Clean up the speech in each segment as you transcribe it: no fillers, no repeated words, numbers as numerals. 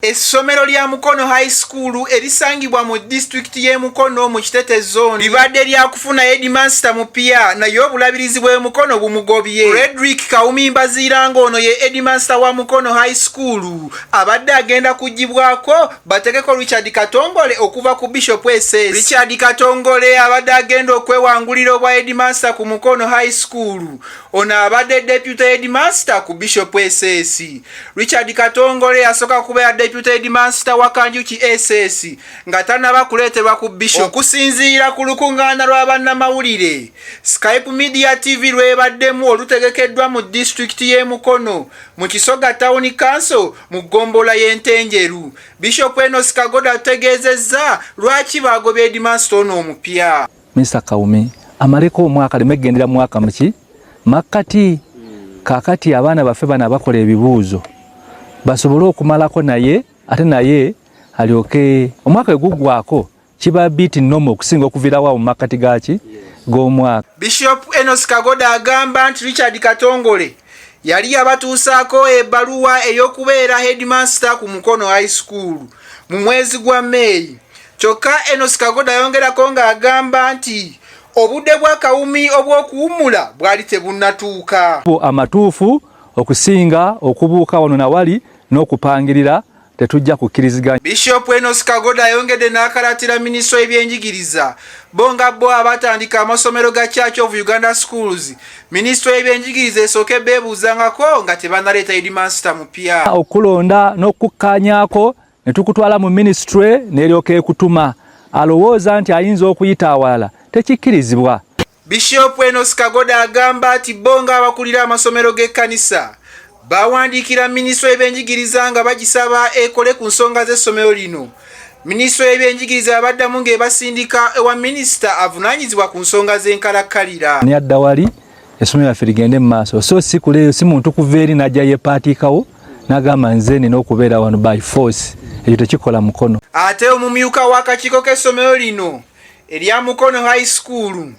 Essomero lya Mukono High School erisangibwa mu disitulikiti y'e Mukono mu Kitete Zone libadde lyakufuna headmaster mupya, naye obulabirizi bw'e Mukono bumugobye. Fredrick Kawumi Mbaziira, ng'ono ye headmaster wa Mukono High School, abadde agenda kuggyibwako bategeko Richard Katongole okuva ku Bishop SS. Richard Katongole abadde agenda okwewangulira obwa headmaster ku Mukono High School. Ono abadde deputy headmaster ku Bishop SS. Richard Katongole yasooka kubeera deputy headmaster wa Kanjuki SS nga tannaba kuleetebwa ku Bishop. Okusinziira ku lukuŋŋaana lwa bannamawulire Skype Media TV lwebaddemu olutegekeddwa mu disitulikiti y'e Mukono mu Kisoga Town Council mu ggombolola y'Entenjeru, Bishop Enos Kagoda ategeezezza lwaki baagobye headmaster ono omupya. Mr Kawumi amaleko omwaka, aleme kugendera mwaka muki makkati. Kaakati abaana baffe bano abakola ebibuuzo basobole okumalako, naye ate naye alyoke omwaka eguggwako kiba biti normal okusinga okuviirawo awo mu makkati gaki g'omwaka. Bishop Enos Kagoda agamba nti Richard Katongole yali yabatuusaako ebbaluwa ey'okubeera headmaster ku Mukono High School mu mwezi gwa Meeyi. Kyokka Enos Kagoda ayongerako ng'agamba nti obudde bwa Kawumi obw'okuwummula bwali tebunnatuuka. Amatuufu okusinga okubuuka wano nawali n'okupangirira, tetujja kukkiriziganya. Bishop Enos Kagoda ayongedde n'akalatira minisitule y'ebyenjigiriza, bo nga bo abatandika amasomero ga Church of Uganda Schools, minisitule y'ebyenjigiriza esooke beebuuzangako nga tebannaleeta headmaster mupya. Okulonda n'okukkaanyaako ne tukutwala mu minisitule n'eryoka ekutuma, alowooza nti ayinza okuyita awalala, tekikkirizibwa. Bishop Enos Kagoda agamba nti bo ng'abakulira amasomero g'ekkanisa bawandiikira minisitule y'ebyenjigiriza nga bagisaba ekole ku nsonga z'essomero lino. Minisitule y'ebyenjigiriza yabaddamu ng'ebasindika ewa minisita avunaanyizibwa ku nsonga z'enkalakkalira. Ni adda wali essomero lyaffe ligende mu maaso, so si kuleeyo, si muntu kuva eri n'ajja yepaatiikawo n'agamba nze nina okubeera wano by force. Ekyo tekikola Mukono. Ate omumyuka w'akakiiko k'essomero lino erya Mukono High School,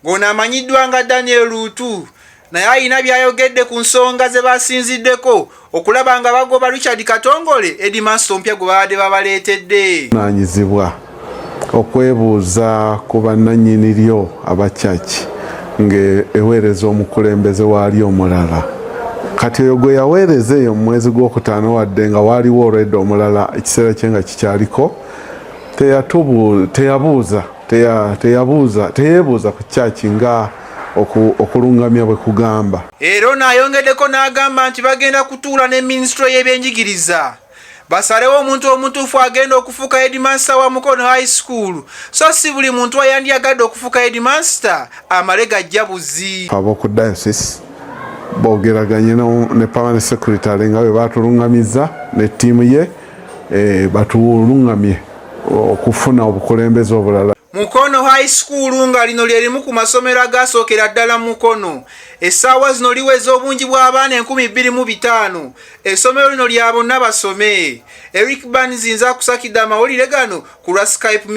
ng'ono amanyiddwa nga Daniel Luutu, naye alina by'ayogedde ku nsonga ze basinziddeko okulaba nga bagoba Richard Katongole, headmaster omupya gwe babadde babaleetedde. Nanyizibwa okwebuuza ku bannannyini lyo abakyaki ng'eweereza omukulembeze waali omulala. Kati oyo gwe yaweereza eyo mu mwezi gwokutaano, wadde nga waaliwo olwedde omulala ekiseera kye nga kikyaliko, teyabuuza teyabuuza teyeebuuza ku kyaki nga okulungamya bwe kugamba. Era ono ayongeddeko n'agamba nti bagenda kutuula ne minisitule y'ebyenjigiriza basalewo omuntu omutuufu agenda okufuuka headmaster wa Mukono High School, so si buli muntu ayandyagadde okufuuka headmaster amale gajja buzi. Ab'oku diocese boogeraganye ne permanent secretary nga bwe batulungamiza ne ttiimu ye, batulungamye okufuna obukulembeze obulala. Mukono High School, nga lino lye limu ku masomero agasookera ddala Mukono, essaawa zino liweza obungi bw'abaana 2500. Essomero lino lya bonna basome. Eric Banzinza akusakidde amawulire gano ku lwa Skype.